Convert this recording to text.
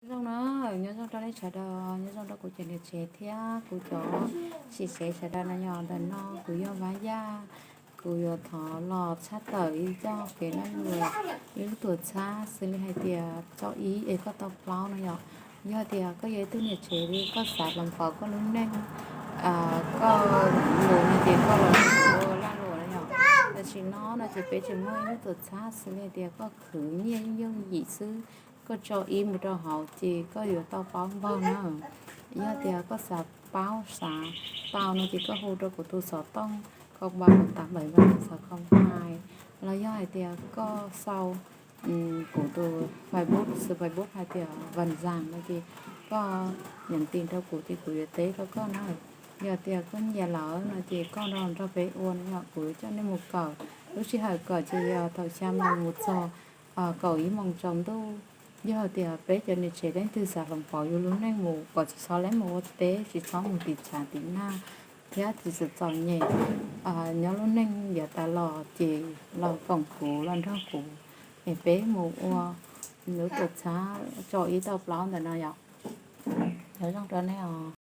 Nyob zoo na, nyob zoo rau nej sawv daws, nyob zoo rau kuv cov niam tsev thiab kuv cov txiv tsev sawv daws na yom. Ntawm no kuv yog Vab Yaj, kuv yuav thov los tshaj tawm ib zaj kev lag luam, ib lub tuam txhab xws li hais tias tso ib es koj tau plaub no yom. Yog tias koj yog ib tug niam tsev li koj xav hloov pauv koj lub neej, koj mus no ces koj los ua lag luam no yom. Tam sim no no ces peb tseem muaj ib lub tuam txhab xws li hais tias koj khwv nyiaj yooj yooj yim xwb, koj tso ib mus rau hauv ces koj yuav tau plaub npaug na. Yog tias koj xav paub xav tau no ces koj hu rau kuv tus xov tooj không ba một tám bảy ba sáu không hai, los yog hais tias koj sau kuv tus Facebook, xws Facebook hais tias Vaj Zam no ces koj nhắn tin rau kuv ces kuv yuav teb rau koj na. Yog tias koj nyiam lawm no ces koj nrog nrog peb ua no yom. Kuv coj nej mus kawm, lub sij hawm kawm ces yog thaum xya moos mus txog kaum ib moos tsaus ntuj. Yog hais tias peb cov niam tsev leej twg xav hloov pauv yus lub neej mus kom tsis txhob leb mus ua teb, tsis txhob mus tim tshav tim nag thiab tsis txhob txom nyem, nyob lub neej yav tas los ces los koom kuv los nrog kuv es peb mus ua lub tuam txhab tso ib tau plaub ntawm no yom. Nyob zoo rau nej os.